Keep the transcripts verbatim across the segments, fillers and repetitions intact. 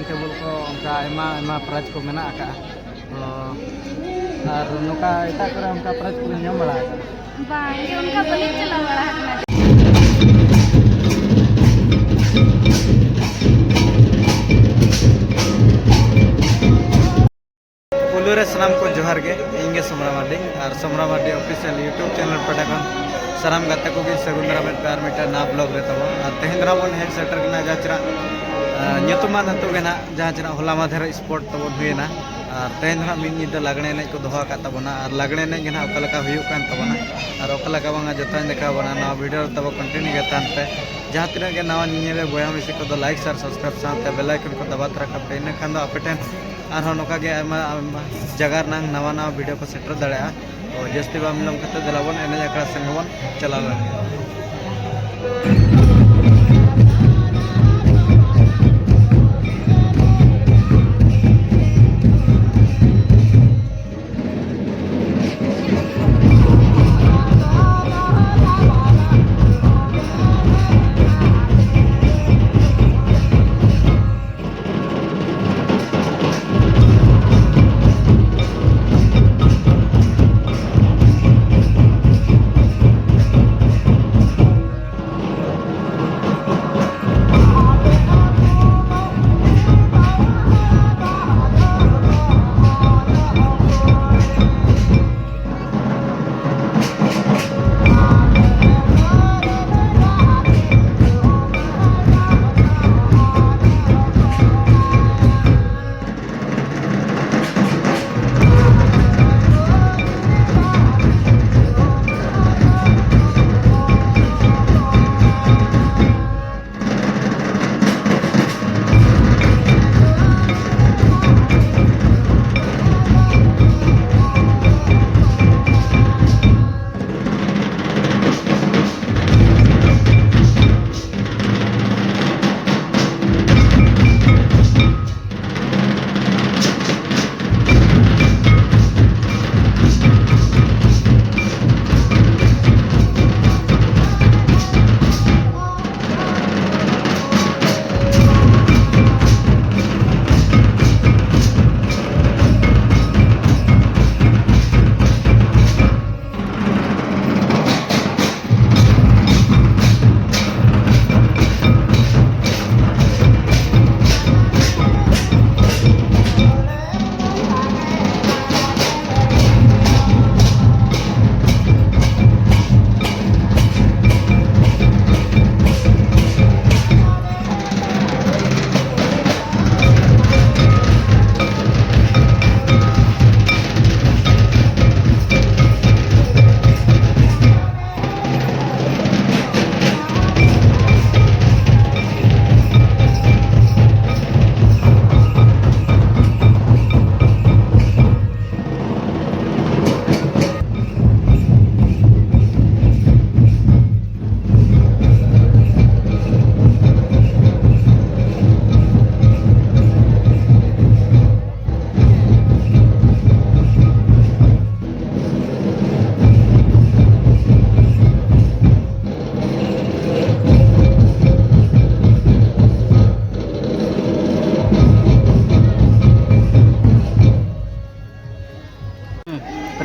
Table ᱠᱚ, ᱚᱱᱠᱟ ᱟᱭᱢᱟ ᱟᱭᱢᱟ ᱯᱨᱟᱭᱤᱡᱽ ᱠᱚ ᱢᱮᱱᱟᱜ ᱟᱠᱟᱫᱼᱟ᱾ ᱛᱚ ᱟᱨ ᱱᱚᱝᱠᱟ ᱮᱴᱟᱜ ᱠᱚᱨᱮ ᱚᱱᱠᱟ ᱯᱨᱟᱭᱤᱡᱽ ᱠᱚᱵᱤᱱ ᱧᱟᱢ ᱵᱟᱲᱟ ᱟᱠᱟᱫᱟ? ᱵᱟᱝ ᱜᱮ, ᱚᱱᱠᱟ ᱵᱟᱹᱞᱤᱧ ᱪᱟᱞᱟᱣ ᱵᱟᱲᱟ ᱟᱠᱟᱱᱟ᱾ ᱯᱩᱭᱞᱩ ᱨᱮ ᱥᱟᱱᱟᱢ ᱠᱚ ᱡᱚᱦᱟᱨ ᱜᱮ᱾ ᱤᱧ ᱜᱮ ᱥᱚᱢᱨᱟ ᱢᱟᱨᱰᱤ, ᱟᱨ ᱥᱚᱢᱨᱟ ᱢᱟᱨᱰᱤ ᱚᱯᱷᱤᱥᱤᱭᱟᱞ YouTube ᱪᱮᱱᱮᱞ ᱯᱟᱦᱴᱟ ᱠᱷᱚᱱ ᱥᱟᱱᱟᱢ ᱜᱟᱛᱮ ᱠᱚᱜᱮ ᱥᱟᱹᱜᱩᱱ ᱫᱟᱨᱟᱢᱮᱫ ᱯᱮ ᱟᱨ ᱢᱤᱫᱴᱟᱝ ᱱᱟᱣᱟ ᱵᱞᱚᱜ ᱨᱮ ᱛᱟᱵᱚᱱ᱾ ᱟᱨ ᱛᱮᱦᱮᱧ ᱫᱚ ᱱᱟᱦᱟᱜ ᱵᱚᱱ ᱦᱮᱡ ᱥᱮᱴᱮᱨ ᱠᱟᱱᱟ ᱡᱟᱦᱟᱸ ᱪᱮᱫᱟᱜ, ᱟᱸ, ᱧᱩᱛᱩᱢᱟᱱ ᱟᱹᱛᱩ ᱜᱮ ᱱᱟᱦᱟᱜ, ᱡᱟᱦᱟᱸ ᱪᱮᱫᱟᱜ ᱦᱚᱞᱟ ᱢᱟᱫᱷᱮᱨ ᱥᱯᱚᱴ ᱛᱟᱵᱚᱱ ᱦᱩᱭᱮᱱᱟ᱾ ᱟᱨ ᱛᱮᱦᱮᱧ ᱫᱚ ᱱᱟᱦᱟᱜ ᱢᱤᱫ ᱧᱤᱫᱟᱹ ᱞᱟᱜᱽᱬᱮ ᱮᱱᱮᱡ ᱠᱚ ᱫᱚᱦᱚ ᱟᱠᱟᱫ ᱛᱟᱵᱚᱱᱟ, ᱟᱨ ᱞᱟᱜᱽᱬᱮ ᱮᱱᱮᱡ ᱜᱮ ᱱᱟᱦᱟᱜ ᱚᱠᱟ ᱞᱮᱠᱟ ᱦᱩᱭᱩᱜ ᱠᱟᱱ ᱛᱟᱵᱚᱱᱟ ᱟᱨ ᱚᱠᱟ ᱞᱮᱠᱟ ᱵᱟᱝᱟ ᱡᱚᱛᱚᱧ ᱫᱮᱠᱷᱟᱣ ᱟᱵᱚᱱᱟ᱾ ᱱᱚᱣᱟ ᱵᱷᱤᱰᱤᱭᱳ ᱨᱮ ᱛᱟᱵᱚ ᱠᱚᱱᱴᱤᱱᱤᱭᱩ ᱜᱮ ᱛᱟᱦᱮᱱ ᱯᱮ᱾ ᱡᱟᱦᱟᱸ ᱛᱤᱱᱟᱹᱜ ᱜᱮ ᱱᱟᱣᱟ ᱧᱮᱧᱮᱞᱤᱭᱟᱹ ᱵᱚᱭᱦᱟ ᱢᱤᱥᱤ ᱠᱚᱫᱚ ᱞᱟᱭᱤᱠ, ᱥᱮᱭᱟᱨ, ᱥᱟᱵᱥᱠᱨᱟᱭᱤᱵ ᱥᱟᱶᱛᱮ ᱵᱮᱞ ᱟᱭᱠᱚᱱ ᱠᱚ ᱫᱟᱵᱟᱣ ᱛᱚᱨᱟ ᱠᱟᱜ ᱯᱮ᱾ ᱤᱱᱟᱹ ᱠᱷᱟᱱ ᱫᱚ ᱟᱯᱮ ᱴᱷᱮᱱ ᱟᱨᱦᱚᱸ ᱱᱚᱝᱠᱟ ᱜᱮ ᱟᱭᱢᱟ ᱟᱭᱢᱟ ᱡᱟᱭᱜᱟ ᱨᱮᱱᱟᱜ ᱱᱟᱣᱟ ᱱᱟᱣᱟ ᱵᱷᱤᱰᱤᱭᱳ ᱠᱚ ᱥᱮᱴᱮᱨ ᱫᱟᱲᱮᱭᱟᱜᱼᱟ᱾ ᱛᱚ ᱡᱟᱹᱥᱛᱤ ᱵᱟᱝ ᱵᱤᱞᱚᱢ ᱠᱟᱛᱮ ᱫᱮᱞᱟ ᱵᱚᱱ ᱮᱱᱮᱡ ᱟᱠᱷᱲᱟ ᱥᱮᱱ ᱜᱮᱵᱚᱱ ᱪᱟᱞᱟᱣ ᱞᱮᱱ ᱜᱮ᱾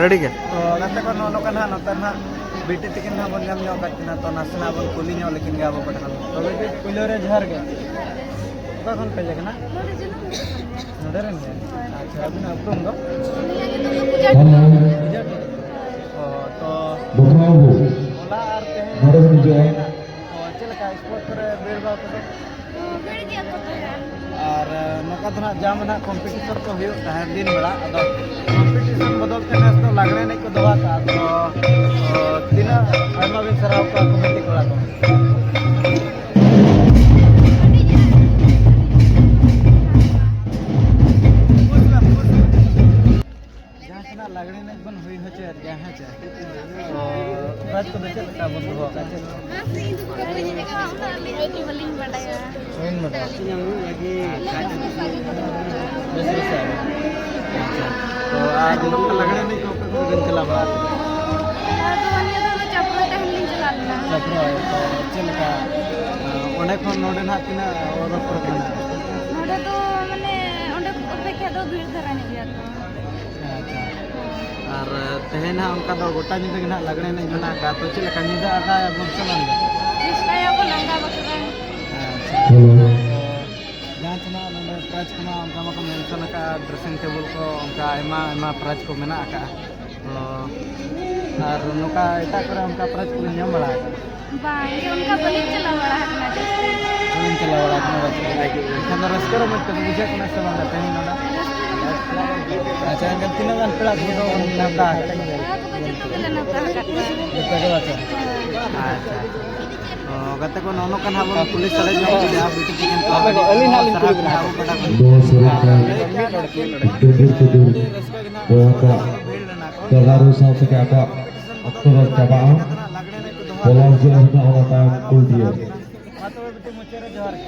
ᱨᱮᱰᱤ ᱜᱮ᱾ ᱛᱚ ᱜᱟᱛᱮ ᱠᱚ, ᱱᱚᱜᱼᱚ ᱱᱚᱝᱠᱟ ᱱᱟᱦᱟᱜ ᱱᱚᱛᱮ ᱱᱟᱦᱟᱜ ᱵᱤᱴᱤ ᱛᱤᱠᱤᱱ ᱱᱟᱦᱟᱜ ᱵᱚᱱ ᱧᱟᱢ ᱧᱚᱜ ᱟᱠᱟᱫ ᱠᱤᱱᱟ, ᱛᱚ ᱱᱟᱥᱮᱱᱟᱜ ᱵᱚᱱ ᱠᱩᱞᱤ ᱧᱚᱜ ᱞᱮᱠᱤᱱ ᱜᱮ ᱟᱵᱚ ᱠᱚ ᱴᱷᱮᱱ᱾ ᱛᱚ ᱵᱤᱴᱤ, ᱯᱳᱭᱞᱳ ᱨᱮ ᱡᱚᱦᱟᱨ ᱜᱮ᱾ ᱚᱠᱟ ᱠᱷᱚᱱ ᱯᱮ ᱦᱮᱡ ᱟᱠᱟᱱᱟ? ᱱᱚᱰᱮ ᱡᱟᱱᱟᱢ ᱦᱩᱭ ᱟᱠᱟᱱ ᱜᱮᱭᱟ᱾ ᱱᱚᱰᱮ ᱨᱮᱱ ᱜᱮ? ᱦᱳᱭ᱾ ᱟᱪᱪᱷᱟ, ᱟᱹᱵᱤᱱᱟᱜ ᱩᱯᱨᱩᱢ ᱫᱚ? ᱟᱹᱞᱤᱧᱟᱜ ᱧᱩᱛᱩᱢ ᱫᱚ ᱯᱩᱡᱟ ᱴᱩᱰᱩ᱾ ᱯᱩᱡᱟ ᱴᱩᱰᱩ᱾ ᱚ, ᱛᱚ ᱵᱟᱵᱩ, ᱦᱚᱞᱟ ᱟᱨ ᱛᱮᱦᱮᱧ ᱱᱚᱰᱮ ᱵᱚᱱ ᱦᱤᱡᱩᱜᱼᱟ᱾ ᱛᱚ ᱪᱮᱫ ᱞᱮᱠᱟ ᱥᱯᱳᱨᱴ ᱠᱚᱨᱮ ᱵᱷᱤᱲ ᱵᱷᱟᱲ ᱠᱚᱫᱚ? ᱵᱷᱤᱲ ᱜᱮᱭᱟ ᱠᱚ ᱛᱟᱦᱮᱸᱱ᱾ ᱟᱨ, ᱮ, ᱱᱚᱝᱠᱟ ᱫᱚ ᱱᱟᱜ ᱡᱟᱢ ᱱᱟᱜ ᱠᱚᱢᱯᱤᱴᱤᱥᱚᱱ ᱠᱚ ᱦᱩᱭᱩᱜ ᱛᱟᱦᱮᱸᱫ ᱫᱤᱱ ᱵᱮᱲᱟ, ᱟᱫᱚ ᱠᱚᱢᱯᱤᱴᱤᱥᱚᱱ ᱵᱚᱫᱚᱞ ᱛᱮ ᱱᱮᱥ ᱫᱚ ᱞᱟᱜᱽᱲᱮ ᱮᱱᱮᱡ ᱠᱚ ᱫᱚᱦᱚ ᱟᱠᱟᱫᱼᱟ᱾ ᱛᱚ, ᱚ, ᱛᱤᱱᱟᱹᱜ ᱟᱭᱢᱟ ᱵᱤᱱ ᱥᱟᱨᱦᱟᱣ ᱠᱚᱣᱟ ᱠᱚᱢᱤᱴᱤ ᱠᱚᱲᱟ ᱠᱚ᱾ ᱡᱟᱦᱟᱸ ᱛᱤᱱᱟᱹᱜ ᱞᱟᱜᱽᱲᱮ ᱮᱱᱮᱡ ᱵᱚᱱ ᱦᱩᱭ ᱦᱚᱪᱚᱭᱮᱫ ᱜᱮᱭᱟ, ᱦᱮᱸ ᱪᱮ? ᱛᱚ, ᱯᱨᱟᱭᱤᱡᱽ ᱠᱚᱫᱚ ᱪᱮᱫ ᱞᱮᱠᱟ ᱵᱚᱱ ᱫᱚᱦᱚ ᱟᱠᱟᱫ? ᱪᱮᱫ? ᱵᱟᱹᱞᱤᱧ ᱵᱟᱰᱟᱭᱟ᱾ ᱵᱟᱹᱞᱤᱧ ᱵᱟᱰᱟᱭᱟ᱾ ᱵᱮᱥ ᱵᱮᱥ ᱟᱨ᱾ ᱟᱪᱪᱷᱟ᱾ ᱛᱚ, ᱟᱨ ᱱᱚᱝᱠᱟ ᱞᱟᱜᱽᱲᱮ ᱮᱱᱮᱡ ᱠᱚ ᱚᱠᱟ ᱠᱚᱨᱮ ᱵᱮᱱ ᱪᱟᱞᱟᱣ ᱵᱟᱲᱟ ᱟᱠᱟᱱᱟ? ᱪᱟᱞᱟᱣ ᱫᱚ ᱱᱤᱭᱟᱹ ᱫᱷᱟᱣ ᱫᱚ ᱪᱟᱯᱨᱟ ᱛᱟᱦᱮᱱ ᱞᱤᱧ ᱪᱟᱞᱟᱣ ᱞᱮᱱᱟ᱾ ᱪᱟᱯᱨᱟ, ᱛᱚ, ᱪᱮᱫ ᱞᱮᱠᱟ, ᱚᱸᱰᱮ ᱠᱷᱚᱱ ᱱᱚᱰᱮ ᱱᱟᱦᱟᱜ ᱛᱤᱱᱟᱹᱜ ᱚᱰᱚᱠ ᱯᱚᱨᱚᱵᱽ ᱢᱮᱱᱟᱜᱼᱟ? ᱱᱚᱰᱮ ᱫᱚ ᱢᱟᱱᱮ ᱚᱸᱰᱮ ᱚᱯᱮᱠᱷᱟ ᱫᱚ ᱵᱷᱤᱲ ᱫᱷᱟᱨᱟ ᱧᱚᱜ ᱜᱮᱭᱟ ᱠᱚ᱾ ᱟᱪᱪᱷᱟ᱾ ᱟᱨ ᱛᱮᱦᱮᱧ ᱱᱟᱦᱟᱜ ᱚᱱᱠᱟ ᱫᱚ ᱜᱚᱴᱟ ᱧᱤᱫᱟᱹ ᱜᱮ ᱱᱟᱦᱟᱜ ᱞᱟᱜᱽᱲᱮ ᱮᱱᱮᱡ ᱢᱮᱱᱟᱜ ᱟᱠᱟᱫ, ᱛᱚ ᱪᱮᱫ ᱞᱮᱠᱟ ᱧᱤᱫᱟᱹ ᱟᱠᱟᱫ ᱵᱚᱱ ᱥᱮ ᱵᱟᱝ? ᱪᱮᱥᱴᱟᱭᱟᱵᱚᱱ ᱟᱸᱜᱟ ᱵᱟᱠᱷᱨᱟ᱾ ᱟᱪᱪᱷᱟ᱾ ᱛᱚ ᱡᱟᱦᱟᱸ ᱛᱤᱱᱟᱹᱜ ᱱᱚᱰᱮ ᱯᱨᱟᱭᱤᱡᱽ ᱠᱚᱢᱟ ᱚᱱᱠᱟ ᱢᱟᱠᱚ ᱢᱮᱱᱥᱚᱱ ᱟᱠᱟᱫᱼᱟ, ᱰᱨᱮᱥᱤᱝ ᱴᱮᱵᱚᱞ ᱠᱚ ᱚᱱᱠᱟ ᱟᱭᱢᱟ ᱟᱭᱢᱟ ᱯᱨᱟᱭᱤᱡᱽ ᱠᱚ ᱢᱮᱱᱟᱜ ᱟᱠᱟᱫᱼᱟ᱾ ᱚ, ᱟᱨ ᱱᱚᱝᱠᱟ ᱮᱴᱟᱜ ᱠᱚᱨᱮ ᱚᱱᱠᱟ ᱯᱨᱟᱭᱤᱡᱽ ᱠᱚᱵᱤᱱ ᱧᱟᱢ ᱵᱟᱲᱟ ᱟᱠᱟᱫᱟ? ᱵᱟᱝ ᱜᱮ, ᱚᱱᱠᱟ ᱵᱟᱹᱞᱤᱧ ᱪᱟᱞᱟᱣ ᱵᱟᱲᱟ ᱟᱠᱟᱱᱟ ᱡᱟᱹᱥᱛᱤ᱾ ᱵᱟᱹᱞᱤᱧ ᱪᱟᱞᱟᱣ ᱵᱟᱲᱟ ᱟᱠᱟᱱᱟ, ᱵᱟᱥ᱾ ᱮᱱᱠᱷᱟᱱ ᱫᱚ ᱨᱟᱹᱥᱠᱟᱹ ᱨᱚᱢᱚᱡᱽ ᱠᱚᱫᱚ ᱵᱩᱡᱷᱟᱹᱜ ᱠᱟᱱᱟ ᱥᱮ ᱵᱟᱝ ᱛᱮᱦᱮᱧ ᱱᱚᱰᱮ? ᱨᱟᱹᱥᱠᱟᱹ ᱜᱮ ᱵᱩᱡᱷᱟᱹᱜ ᱠᱟᱱᱟ᱾ ᱟᱪᱪᱷᱟ, ᱮᱱᱠᱷᱟᱱ ᱛᱤᱱᱟᱹᱜ ᱜᱟᱱ ᱯᱮᱲᱟ ᱠᱚᱫᱚ ᱵᱚᱱ ᱱᱮᱣᱛᱟ ᱟᱠᱟᱫ ᱠᱚᱣᱟ? ᱯᱮᱲᱟ ᱠᱚᱫᱚ ᱡᱚᱛᱚ ᱜᱮᱞᱮ ᱱᱮᱣᱛᱟ ᱟᱠᱟᱫ ᱠᱚᱣᱟ᱾ ᱡᱚᱛᱚ ᱜᱮ ᱵᱟᱝ ᱥᱮ? ᱦᱳᱭ᱾ ᱟᱪᱪᱷᱟ, ᱟᱪᱪᱷᱟ᱾ ᱚ, ᱜᱟᱛᱮ ᱠᱚ, ᱱᱚᱜᱼᱚ ᱱᱚᱝᱠᱟ ᱱᱟᱦᱟᱜ ᱵᱚᱱ ᱠᱩᱞᱤ ᱥᱟᱰᱮ ᱧᱚᱜ ᱠᱮᱫᱟ, ᱵᱤᱴᱤ ᱛᱤᱠᱤᱱ ᱠᱚ᱾ ᱟᱹᱞᱤᱧ ᱱᱟᱦᱟᱜ ᱞᱤᱧ ᱠᱩᱞᱤ ᱵᱮᱱᱟ᱾ ᱟᱵᱚ ᱯᱟᱦᱴᱟ ᱠᱷᱚᱱ᱾ ᱫᱚᱥ ᱨᱮ ᱟᱨ ᱞᱟᱹᱭ ᱠᱮᱫᱟ ᱠᱚ ᱟᱹᱰᱤ ᱨᱟᱹᱥᱠᱟᱹ ᱜᱮ ᱱᱟᱦᱟᱜ ᱵᱚᱭᱦᱟ ᱠᱚ ᱵᱷᱤᱲ ᱞᱮᱱᱟ ᱠᱚ᱾ ᱮᱜᱟᱨᱚ ᱥᱟᱶ ᱛᱮᱜᱮ ᱟᱵᱚᱣᱟᱜ ᱚᱠᱛᱚ ᱫᱚ ᱪᱟᱵᱟᱜᱼᱟ᱾ ᱯᱚᱞᱟᱥ ᱡᱮ ᱦᱩᱭᱱᱟ, ᱚᱱᱟ ᱛᱟᱭᱚᱢ ᱠᱩᱞ ᱰᱤᱭᱟᱨ᱾ ᱢᱟ ᱛᱚᱵᱮ ᱵᱤᱴᱤ, ᱢᱩᱪᱟᱹᱫ ᱨᱮ ᱡᱚᱦᱟᱨ ᱜᱮ᱾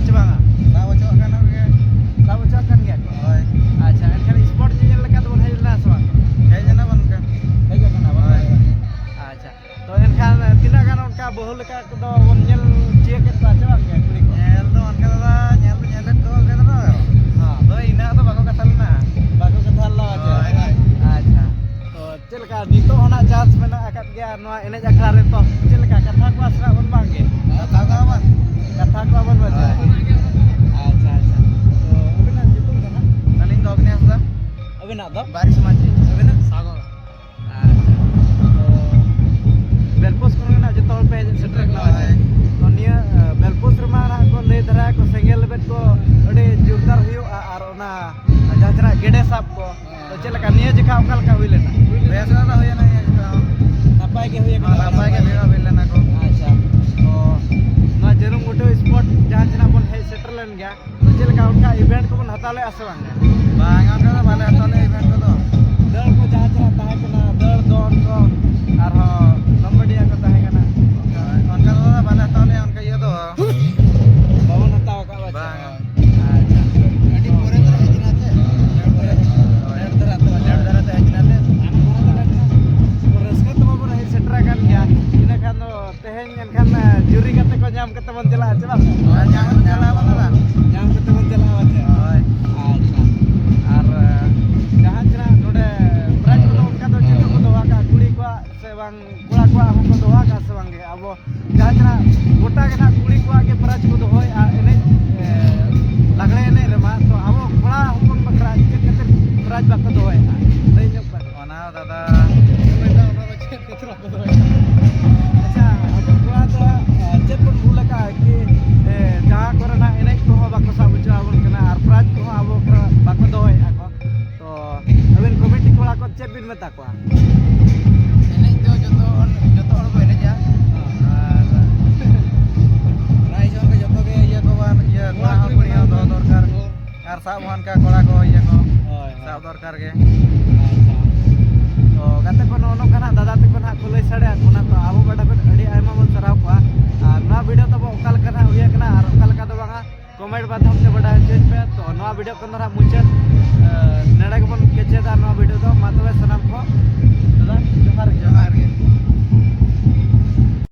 ᱥᱮ ᱵᱟᱝᱟ? ᱥᱟᱵ ᱦᱚᱪᱚᱣᱟᱜ ᱠᱟᱱᱟ ᱜᱮ᱾ ᱥᱟᱵ ᱦᱚᱪᱚᱣᱟᱜ ᱠᱟᱱ ᱜᱮᱭᱟ ᱠᱚ? ᱦᱳᱭ᱾ ᱟᱪᱪᱷᱟ, ᱮᱱᱠᱷᱟᱱ ᱥᱯᱳᱨᱴ ᱧᱮᱧᱮᱞ ᱞᱮᱠᱟ ᱫᱚᱵᱚᱱ ᱦᱮᱡ ᱞᱮᱱᱟ ᱥᱮ ᱵᱟᱝ? ᱦᱮᱡ ᱞᱮᱱᱟ ᱵᱚᱱ ᱜᱮ᱾ ᱦᱮᱡ ᱟᱠᱟᱱᱟ ᱵᱚᱱ᱾ ᱦᱳᱭ᱾ ᱟᱪᱪᱷᱟ, ᱛᱚ ᱮᱱᱠᱷᱟᱱ ᱛᱤᱱᱟᱹᱜ ᱜᱟᱱ ᱚᱱᱠᱟ ᱵᱟᱹᱦᱩ ᱞᱮᱠᱟ ᱠᱚᱫᱚ ᱵᱚᱱ ᱧᱮᱞ ᱪᱤᱭᱟᱹ ᱠᱮᱫ ᱠᱚᱣᱟ ᱥᱮ ᱵᱟᱝ ᱜᱮ ᱠᱩᱲᱤ ᱠᱚ? ᱧᱮᱞ ᱫᱚ ᱚᱱᱠᱟ ᱫᱚ ᱧᱮᱞ ᱫᱚ ᱧᱮᱞ ᱞᱮᱫ ᱠᱚ ᱜᱮ ᱫᱚ᱾ ᱦᱚᱸ᱾ ᱟᱫᱚ ᱤᱱᱟᱹᱜ ᱫᱚ ᱵᱟᱠᱚ ᱠᱟᱛᱷᱟ ᱞᱮᱱᱟ᱾ ᱵᱟᱠᱚ ᱠᱟᱛᱷᱟ ᱞᱮᱱᱟ ᱪᱮ? ᱦᱳᱭ, ᱦᱳᱭ᱾ ᱟᱪᱪᱷᱟ, ᱛᱚ ᱪᱮᱫ ᱞᱮᱠᱟ ᱱᱤᱛᱚᱜ ᱦᱚᱸ ᱱᱟᱜ ᱪᱟᱱᱥ ᱢᱮᱱᱟᱜ ᱟᱠᱟᱫ ᱜᱮᱭᱟ ᱱᱚᱣᱟ ᱮᱱᱮᱡ ᱟᱠᱷᱲᱟ ᱨᱮ, ᱛᱚ ᱪᱮᱫ ᱞᱮᱠᱟ ᱠᱟᱛᱷᱟ ᱠᱚ ᱟᱥᱨᱟ ᱵᱚᱱ ᱵᱟᱝ ᱜᱮ? ᱠᱟᱛᱷᱟ ᱠᱚ ᱵᱟᱝ᱾ ᱠᱟᱛᱷᱟ ᱠᱚ ᱵᱟᱵᱚᱱ ᱵᱟᱡᱟᱣᱟ᱾ ᱦᱳᱭ᱾ ᱟᱪᱪᱷᱟ, ᱟᱪᱪᱷᱟ᱾ ᱛᱚ ᱟᱹᱵᱤᱱᱟᱜ ᱧᱩᱛᱩᱢ ᱫᱚ ᱱᱟᱜ? ᱟᱹᱞᱤᱧ ᱫᱚ ᱚᱵᱤᱱᱟᱥ ᱫᱟ᱾ ᱟᱹᱵᱤᱱᱟᱜ ᱫᱚ? ᱵᱟᱨᱤᱥ ᱢᱟᱹᱡᱷᱤ᱾ ᱟᱹᱵᱤᱱᱟᱜ? ᱥᱟᱜᱚᱨ᱾ ᱟᱪᱪᱷᱟ᱾ ᱛᱚ ᱵᱮᱞᱯᱳᱥ ᱠᱷᱚᱱ ᱜᱮ ᱱᱟᱜ ᱡᱚᱛᱚ ᱦᱚᱲ ᱯᱮ ᱦᱮᱡ ᱥᱮᱴᱮᱨ ᱠᱟᱱᱟ, ᱦᱳᱭ᱾ ᱛᱚ ᱱᱤᱭᱟᱹ, ᱮ, ᱵᱮᱞᱯᱳᱥ ᱨᱮᱢᱟ ᱱᱟᱜ ᱠᱚ ᱞᱟᱹᱭ ᱫᱷᱟᱨᱟᱭᱟ ᱠᱚ ᱥᱮᱸᱜᱮᱞ ᱞᱮᱵᱮᱫ ᱠᱚ ᱟᱹᱰᱤ ᱡᱳᱨᱫᱟᱨ ᱦᱩᱭᱩᱜᱼᱟ, ᱟᱨ ᱚᱱᱟ ᱡᱟᱦᱟᱸ ᱪᱮᱱᱟᱜ ᱜᱮᱰᱮ ᱥᱟᱵ ᱠᱚ, ᱛᱚ ᱪᱮᱫ ᱞᱮᱠᱟ ᱱᱤᱭᱟᱹ ᱡᱚᱠᱷᱟ ᱚᱠᱟ ᱞᱮᱠᱟ ᱦᱩᱭ ᱞᱮᱱᱟ? ᱵᱮᱥ ᱜᱮ ᱦᱩᱭᱮᱱᱟ ᱱᱤᱭᱟᱹ ᱡᱚᱠᱷᱟ ᱦᱚᱸ᱾ ᱱᱟᱯᱟᱭ ᱜᱮ ᱦᱩᱭ ᱟᱠᱟᱱᱟ? ᱱᱟᱯᱟᱭ ᱜᱮ ᱵᱷᱤᱲ ᱦᱚᱸ ᱦᱩᱭ ᱞᱮᱱᱟ ᱠᱚ᱾ ᱟᱪᱪᱷᱟ, ᱛᱚ ᱱᱚᱣᱟ ᱡᱟᱹᱱᱩᱢ ᱩᱰᱟᱹᱣ ᱥᱯᱳᱨᱴ ᱡᱟᱦᱟᱸ ᱪᱮᱱᱟᱜ ᱵᱚᱱ ᱦᱮᱡ ᱥᱮᱴᱮᱨ ᱞᱮᱱ ᱜᱮᱭᱟ, ᱛᱚ ᱪᱮᱫ ᱞᱮᱠᱟ ᱚᱱᱠᱟ ᱤᱵᱷᱮᱱᱴ ᱠᱚᱵᱚᱱ ᱦᱟᱛᱟᱣ ᱞᱮᱜᱼᱟ ᱥᱮ ᱵᱟᱝ? ᱵᱟᱝ, ᱚᱱᱠᱟ ᱫᱚ ᱵᱟᱞᱮ ᱦᱟᱛᱟᱣ ᱞᱮᱜᱼᱟ ᱤᱵᱷᱮᱱᱴ ᱠᱚᱫᱚ᱾ ᱫᱟᱹᱲ ᱠᱚ ᱡᱟᱦᱟᱸ ᱪᱮᱱᱟᱜ ᱛᱟᱦᱮᱸ ᱠᱟᱱᱟ, ᱫᱟᱹᱲ ᱫᱚᱱ ᱠᱚ, ᱟᱨᱦᱚᱸ ᱠᱚᱢᱮᱰᱤᱭᱟᱱ ᱠᱚ ᱛᱟᱦᱮᱸ ᱠᱟᱱᱟ᱾ ᱚᱱᱠᱟ ᱫᱚ ᱵᱟᱞᱮ ᱦᱟᱛᱟᱣ ᱞᱮᱜᱼᱟ, ᱚᱱᱠᱟ ᱤᱭᱟᱹ ᱫᱚ᱾ ᱵᱟᱵᱚᱱ ᱦᱟᱛᱟᱣ ᱟᱠᱟᱫ ᱵᱟᱪᱮ? ᱵᱟᱝ᱾ ᱟᱪᱪᱷᱟ᱾ ᱟᱹᱰᱤ ᱯᱚᱨᱮ ᱫᱚ ᱦᱮᱡ ᱮᱱᱟ ᱪᱮ? ᱞᱮᱴ ᱫᱷᱟᱨᱟ ᱛᱮ, ᱞᱮᱴ ᱫᱷᱟᱨᱟ ᱛᱮ ᱦᱮᱡ ᱮᱱᱟ ᱞᱮ᱾ ᱨᱟᱹᱥᱠᱟᱹ ᱛᱮ ᱵᱟᱵᱚᱱ ᱦᱮᱡ ᱥᱮᱴᱮᱨ ᱟᱠᱟᱱ ᱜᱮᱭᱟ᱾ ᱤᱱᱟᱹ ᱠᱷᱟᱱ ᱫᱚ ᱛᱮᱦᱮᱧ ᱮᱱᱠᱷᱟᱱ, ᱮ, ᱡᱩᱨᱤ ᱠᱟᱛᱮ ᱠᱚ ᱧᱟᱢ ᱠᱟᱛᱮ ᱵᱚᱱ ᱪᱟᱞᱟᱜᱼᱟ, ᱪᱮ ᱵᱟᱝ? ᱦᱳᱭ, ᱧᱟᱢ ᱠᱟᱛᱮ ᱪᱟᱞᱟᱜ ᱟᱵᱚᱱ ᱫᱟᱫᱟ᱾ ᱧᱟᱢ ᱠᱟᱛᱮ ᱵᱚᱱ ᱪᱟᱞᱟᱜᱼᱟ, ᱪᱮ? ᱦᱳᱭ᱾ ᱟᱪᱪᱷᱟ᱾ ᱟᱨ, ᱮ, ᱡᱟᱦᱟᱸ ᱛᱤᱱᱟᱹᱜ ᱱᱚᱰᱮ ᱯᱨᱟᱭᱤᱡᱽ ᱠᱚᱫᱚ ᱚᱱᱠᱟ ᱫᱚ ᱪᱮᱫ ᱠᱚᱠᱚ ᱫᱚᱦᱚ ᱟᱠᱟᱫᱼᱟ? ᱠᱩᱲᱤ ᱠᱚᱣᱟᱜ ᱥᱮ ᱵᱟᱝ ᱠᱚᱲᱟ ᱠᱚᱣᱟᱜ ᱦᱚᱸᱠᱚ ᱫᱚᱦᱚ ᱟᱠᱟᱫᱼᱟ ᱥᱮ ᱵᱟᱝ ᱜᱮ? ᱟᱵᱚ ᱡᱟᱦᱟᱸ ᱛᱤᱱᱟᱹᱜ ᱜᱚᱴᱟ ᱜᱮ ᱱᱟᱜ ᱠᱩᱲᱤ ᱠᱚᱣᱟᱜ ᱜᱮ ᱯᱨᱟᱭᱤᱡᱽ ᱠᱚ ᱫᱚᱦᱚᱭᱮᱫᱼᱟ ᱮᱱᱮᱡ, ᱮ, ᱞᱟᱜᱽᱲᱮ ᱮᱱᱮᱡ ᱨᱮᱢᱟ, ᱛᱚ ᱟᱵᱚ ᱠᱚᱲᱟ ᱦᱚᱯᱚᱱ ᱵᱟᱠᱷᱨᱟ ᱪᱮᱫ ᱠᱷᱟᱹᱛᱤᱨ ᱯᱨᱟᱭᱤᱡᱽ ᱵᱟᱠᱚ ᱫᱚᱦᱚᱭᱮᱫᱼᱟ? ᱞᱟᱹᱭ ᱧᱚᱜ ᱯᱮ᱾ ᱚᱱᱟ ᱫᱟᱫᱟ᱾ ᱟᱪᱪᱷᱟ, ᱟᱵᱚ ᱠᱚᱲᱟ ᱫᱚ, ᱮ, ᱪᱮᱫ ᱵᱚᱱ ᱵᱷᱩᱞ ᱟᱠᱟᱫᱼᱟ ᱠᱤ, ᱮ, ᱡᱟᱦᱟᱸ ᱠᱚᱨᱮᱱᱟᱜ ᱮᱱᱮᱡ ᱠᱚᱦᱚᱸ ᱵᱟᱠᱚ ᱥᱟᱵ ᱦᱚᱪᱚ ᱟᱵᱚᱱ ᱠᱟᱱᱟ ᱟᱨ ᱯᱨᱟᱭᱤᱡᱽ ᱠᱚᱦᱚᱸ ᱟᱵᱚ ᱠᱚᱨᱮ ᱵᱟᱠᱚ ᱫᱚᱦᱚᱭᱮᱫᱼᱟ ᱠᱚ? ᱛᱚ ᱟᱵᱮᱱ ᱠᱚᱢᱤᱴᱤ ᱠᱚᱲᱟ ᱠᱚ ᱪᱮᱫ ᱵᱤᱱ ᱢᱮᱛᱟ ᱠᱚᱣᱟ? ᱮᱱᱮᱡ ᱫᱚ ᱡᱚᱛᱚ ᱦᱚᱲ, ᱡᱚᱛᱚ ᱦᱚᱲ ᱠᱚ ᱮᱱᱮᱡᱟ᱾ ᱟᱨ ᱯᱨᱟᱭᱤᱡᱽ ᱦᱚᱸ ᱡᱚᱛᱚ ᱜᱮ ᱤᱭᱟᱹ ᱠᱚ ᱵᱟᱝ, ᱤᱭᱟᱹ ᱠᱚᱲᱟ ᱦᱚᱸ ᱠᱩᱲᱤ ᱦᱚᱸ ᱫᱚᱦᱚ ᱫᱚᱨᱠᱟᱨ᱾ ᱟᱨ ᱥᱟᱵ ᱦᱚᱸ ᱚᱱᱠᱟ ᱠᱚᱲᱟ ᱠᱚ ᱤᱭᱟᱹ ᱠᱚ ᱦᱳᱭ, ᱦᱳᱭ᱾ ᱥᱟᱵ ᱫᱚᱨᱠᱟᱨ ᱜᱮ᱾ ᱟᱪᱪᱷᱟ᱾ ᱛᱚ ᱛᱚ ᱜᱟᱛᱮ ᱠᱚ, ᱱᱚᱜᱼᱚ ᱱᱚᱝᱠᱟ ᱱᱟᱦᱟᱜ ᱫᱟᱫᱟ ᱛᱟᱠᱚ ᱱᱟᱦᱟᱜ ᱠᱚ ᱞᱟᱹᱭ ᱥᱟᱰᱮᱭᱟᱜ ᱵᱚᱱᱟ, ᱛᱚ ᱟᱵᱚ ᱯᱟᱦᱴᱟ ᱠᱷᱚᱱ ᱟᱹᱰᱤ ᱟᱭᱢᱟ ᱵᱚᱱ ᱥᱟᱨᱦᱟᱣ ᱠᱚᱣᱟ᱾ ᱟᱨ ᱱᱚᱣᱟ ᱵᱷᱤᱰᱤᱭᱳ ᱛᱟᱵᱚ ᱚᱠᱟ ᱞᱮᱠᱟ ᱱᱟᱦᱟᱜ ᱦᱩᱭ ᱟᱠᱟᱱᱟ ᱟᱨ ᱚᱠᱟ ᱞᱮᱠᱟ ᱫᱚ ᱵᱟᱝᱟ, ᱠᱚᱢᱮᱱᱴ ᱢᱟᱫᱽᱫᱷᱚᱢ ᱛᱮ ᱵᱟᱰᱟᱭ ᱦᱚᱪᱚᱧ ᱯᱮ᱾ ᱛᱚ ᱱᱚᱣᱟ ᱵᱷᱤᱰᱤᱭᱳ ᱠᱷᱚᱱ ᱫᱚ ᱱᱟᱦᱟᱜ ᱢᱩᱪᱟᱹᱫ, ᱮ, ᱱᱚᱰᱮ ᱜᱮᱵᱚᱱ ᱠᱮᱪᱮᱫᱟ᱾